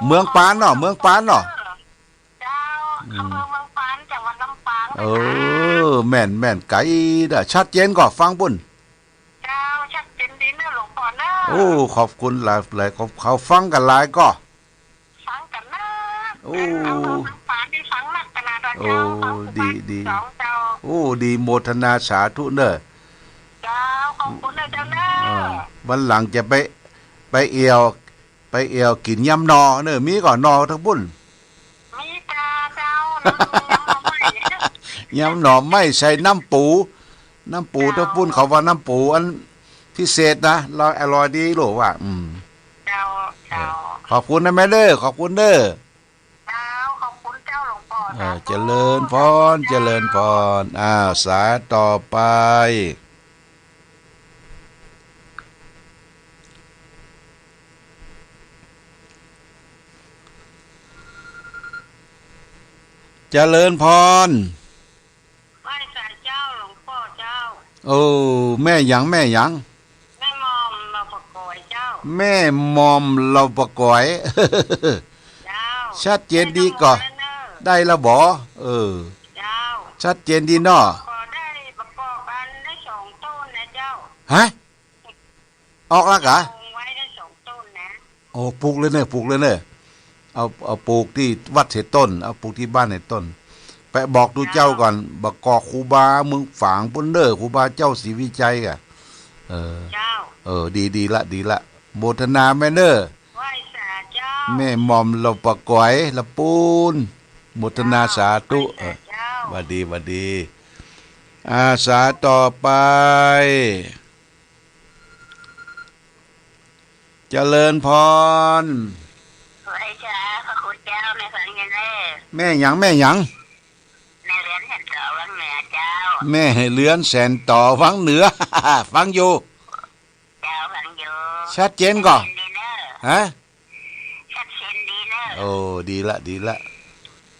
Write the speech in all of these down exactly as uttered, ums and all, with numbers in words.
เมืองปานเนาะ เมืองปานเนาะ เจ้า อืม อำเภอเมืองปาน จังหวัดลำปาง เออ นะคะ แม่น แม่น ไก๋เน่อ ชัดเจนก่อ ฟังปู้น เจ้า ชัดเจนดีเน่อหลวงป้อเน่อ โอ้ ขอบคุณหลาย หลาย เขา เขาฟังกั๋นหลายก่อ ฟังกั๋นเน่อ โอ้ อำเภอเมืองปานนี่ฟังนักขนาดนั้น โอ้ เจ้า ฟังทุกวัน ดี ดี สองเจ้า โอ้ ดี โมทนาสาธุเน่อ เจ้า ขอบคุณเน่อเจ้าเน่อ เออ วันหลังจะไป ไปแอ่ว ไปแอ่วกิ๋นยำหน่อเน่อ มีก่อหน่อตางปู้น มีก่อเจ้า น้ำ ยำหน่อไม้ ยำหน่อไม้ใส่น้ำปู น้ำปู เจ้า ตางปู้นเขาว่าน้ำปูอันพิเศษนะ อร่อย อร่อยดีลูกว่า อืม เจ้า เออ เจ้า ขอบคุณนะแม่เน่อ ขอบคุณเน่อ เจ้า ขอบคุณเจ้าหลวงป้อ เออ สาธุ เจริญพร เจ้า เจริญพร อ้าว สายต่อไป เจริญพร ไหว้สาเจ้าหลวงป้อเจ้า โอ้ แม่หยัง แม่หยัง แม่หม่อมเหล่าปะก๋อยเจ้า แม่หม่อมเหล่าปะก๋อย เจ้า ชัดเจนดีก่อ ได้ละบ่ เออ เจ้า ชัดเจนดีเนาะ ก็ได้ประกอบอันได้สองต้นนะเจ้า ฮะ ออกละกะ ปลูกไว้ได้สองต้นนะ โอ้ ปลูกเลยเน่อ ปลูกเลยเน่อ เอา เอาปลูกตี้วัดเสียต้น เอาปลูกตี้บ้านเสียต้น ไปบอกดูเจ้าก่อน บอกกอครูบาเมืองฝางปู้นเน่อ ครูบาเจ้าศรีวิชัยอะ เออ เจ้า เออ ดี ดีละ ดีละ โมทนาแม่เน่อ ไหว้สาเจ้า แม่หม่อมเหล่าปะก๋อยละปู้น โมทนาสาธุ เจ้า ไหว้สาเจ้า เออ หวัดดี หวัดดี อ่า สายต่อไป เจริญพร ไหว้สาพระคุณเจ้า แม่ฟังอยู่เน่อ แม่หยัง แม่หยัง แม่เรือนแสนต่อวังเหนือเจ้า แม่เรือนแสนต่อวังเหนือ ฟังอยู่ เจ้า ฟังอยู่ ชัดเจนก่อ ชัดเจนดีเน่อ ฮะ ชัดเจนดีเน่อ โอ้ ดีละ ดีละ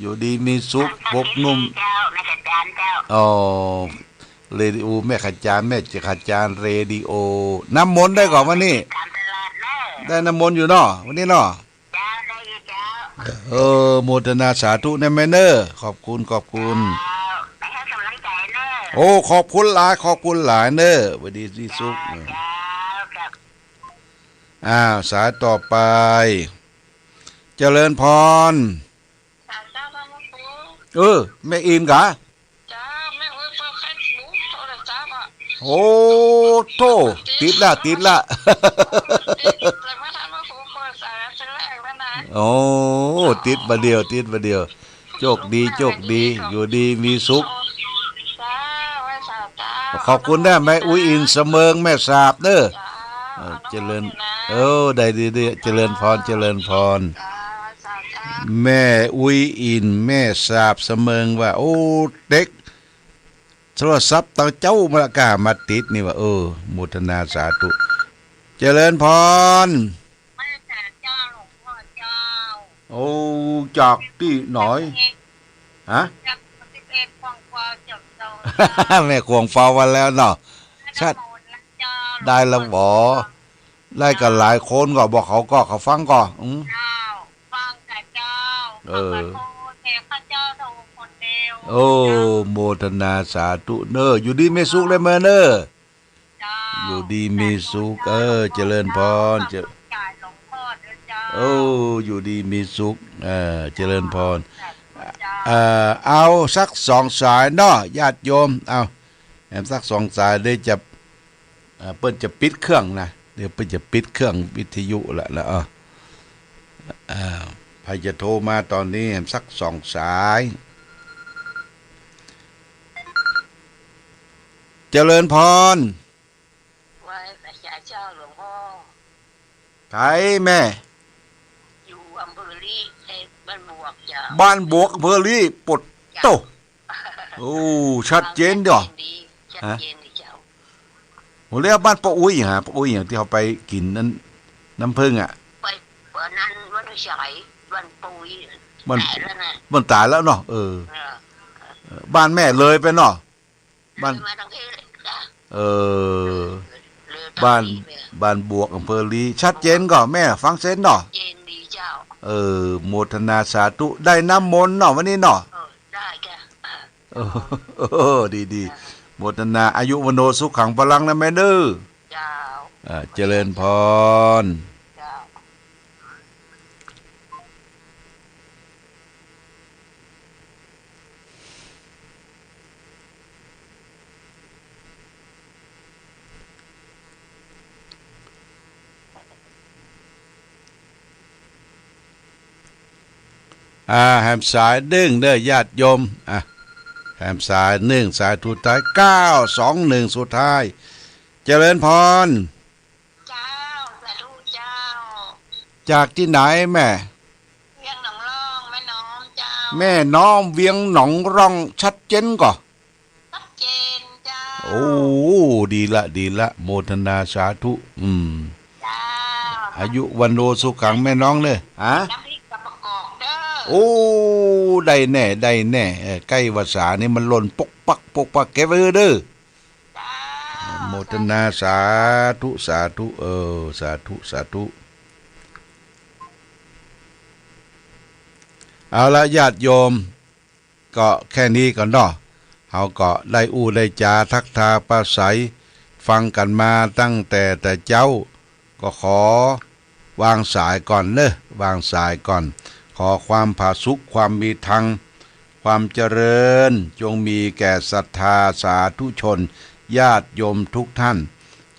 อยู่ดีมีสุข พวกหนุ่ม เจ้า แม่ขจารย์เจ้า อ๋อ เรดิโอแม่ขจารย์ แม่ขจารย์เรดิโอ น้ำมนต์ได้ก่อวันนี้ ตามตลาดเน่อ ได้น้ำมนต์อยู่เนาะ วันนี้เนาะ เจ้า ได้อยู่เจ้า เออ โมทนาสาธุนะแม่เน่อ ขอบคุณ ขอบคุณ เจ้า ไปให้กำลังใจเน่อ โอ้ ขอบคุณหลาย ขอบคุณหลายเน่อ หวัดดีมีสุข เจ้า เจ้า ครับ อ้าว สายต่อไป เจริญพร สาเจ้าพระครู เออ แม่อินกะ เจ้า แม่อุ๊ยเปิดเฟซบุ๊กโทรศัพท์อะ โอ้โธ่ ติดละ ติดละ ติด แต่ว่าท่านพระครูเปิดสายเป็นแรกแล้วนะ โอ้ ติดบ่าเดี่ยว ติดบ่าเดี่ยว โชคดี โชคดี อยู่ดีมีสุข เจ้า ไหว้สาเจ้า ขอบคุณนะแม่อุ๊ยอินเสมิง แม่สาบเน่อ เจ้า เออ เจริญ เออ ได้ดีๆ เจริญพร เจริญพร เจ้า ไหว้สาเจ้า แม่อุ๊ยอิน แม่สาบเสมิงว่า โอ้ เต็ก โทรศัพท์ตางเจ้ามาละก้ามาติดนี่ว่า เออ โมทนาสาธุ เจริญพร ไหว้สาเจ้าหลวงป้อเจ้า โอ้ จากตี้ไหน ฮะ จากสิบเอ็ดขวงฟ้าเจ้า แม่ขวงฟ้าวันแล้วเนาะ ชัด ได้ละบ่ ได้กันหลายคนก่อ บอกเขาก่อ เขาฟังก่อ อืม เจ้า ฟังแต่เจ้า เออ ขอโทษแต่ข้าเจ้าโทรคนเดียว โอ้ เจ้า โมทนาสาธุเน่อ อยู่ดีมีสุขเลยแม่เน่อ เจ้า อยู่ดีมีสุข เออ เจริญพร เจ้า เจ ต้องจ่ายหลวงพ่อด้วยเจ้า โอ้ อยู่ดีมีสุข เออ เจริญพร สาธุเจ้า เอ่อ เอาสักสองสายเนาะ ญาติโยม เอา แหมสักสองสาย เดี๋ยวจะ เอ่อ เปิ้นจะปิดเครื่องนะ เดี๋ยวเปิ้นจะปิดเครื่องวิทยุละ แล้ว เออ เอ่อ ใผจะโทรมาตอนนี้ แหมสักสองสาย เจริญพร ไหว้พระเจ้าหลวงพ่อ ใผแม่ อยู่อำเภอลี เอ้ย บ้านบวกเจ้า บ้านบวก อำเภอลี ปดโต้ โอ้ ชัดเจนเนาะ ชัดเจนดี ชัดเจนดีเจ้า ฮะ โห แล้วบ้านป้าอุ๊ยฮะ ป้าอุ๊ยอย่างที่เขาไปกิ๋นนั้น น้ำผึ้งอะ ไป วันนั้นวันวิสัย วันปุ้ย มัน ต๋ายแล้วนะ มันต๋ายแล้วเนาะ เออ เออ เออ บ้านแม่เลยไปเนาะ บ้าน เลยมาตางนี้เลยจ้ะ เออ เลยตางนี้ บ้าน บ้านบวก อำเภอลี ชัดเจนก่อแม่ ฟังเซนเนาะ เจนดีเจ้า เออ โมทนาสาธุ ได้น้ำมนต์เนาะวันนี้เนาะ เออ ได้จ้ะ เออ เออ ดี ดี โมทนา อายุวัณโณสุขังพลังนะแม่เด้อ เจ้า เออ เจริญพร เจ้า อ่า แหมสายนึ่งเด้อญาติโยม อ่ะ แหมสายนึ่ง สายสุดท้าย เก้าสองหนึ่ง สุดท้าย เจริญพร เจ้า สาธุเจ้า จากตี้ไหนแม่ เวียงหนองล่อง แม่น้อมเจ้า แม่น้อมเวียงหนองล่อง ชัดเจนก่อ ชัดเจนเจ้า โอ้ ดีละ ดีละ โมทนาสาธุ อืม เจ้า อายุวัณโณสุขังแม่น้อมเน่อ ฮะ น้ำพริกกับประกอบเด้อ โอ้ ได้แน่ ได้แน่ เออ ใก้วาสานี่มันหล่นปกปักปกปัก เก็บไว้เด้อ เจ้า โมทนาสาธุ สาธุ เออ สาธุ สาธุ เอาละญาติโยม ก็แค่นี้ก่อนเนาะ เฮาก็ได้อู้ได้จ๋าทักทายปราศรัย ฟังกั๋นมาตั้งแต่แต่เจ๊า ก็ขอวางสายก่อนเน่อ วางสายก่อน ขอความผาสุก ความมีธรรม ความเจริญ จงมีแก่ศรัทธาสาธุชน ญาติโยมทุกท่าน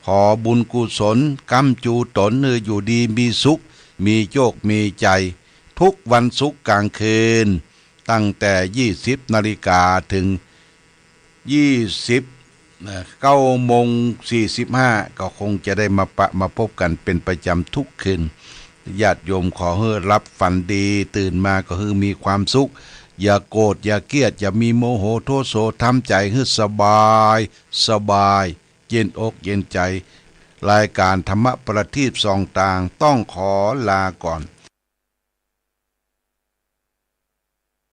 ขอบุญกุศล ก๊ำจูต๋นหื้ออยู่ดีมีสุข มีโจคมีชัย ทุกวันศุกร์กลางคืน ตั้งแต่ยี่สิบนาฬิกาถึงยี่สิบ เอ่อ เก้าโมงสี่สิบห้า ก็คงจะได้มาปะ มาพบกั๋นเป๋นประจ๋ำทุกคืน ญาติโยมขอหื้อหลับฝันดี ตื่นมาก็หื้อมีความสุข อย่าโกรธ อย่าเกลียด อย่ามีโมโหโทโส ทำใจ๋หื้อสบาย สบาย เย็นอกเย็นใจ๋ รายก๋านธรรมะประทีปส่องตางต้องขอลาก่อน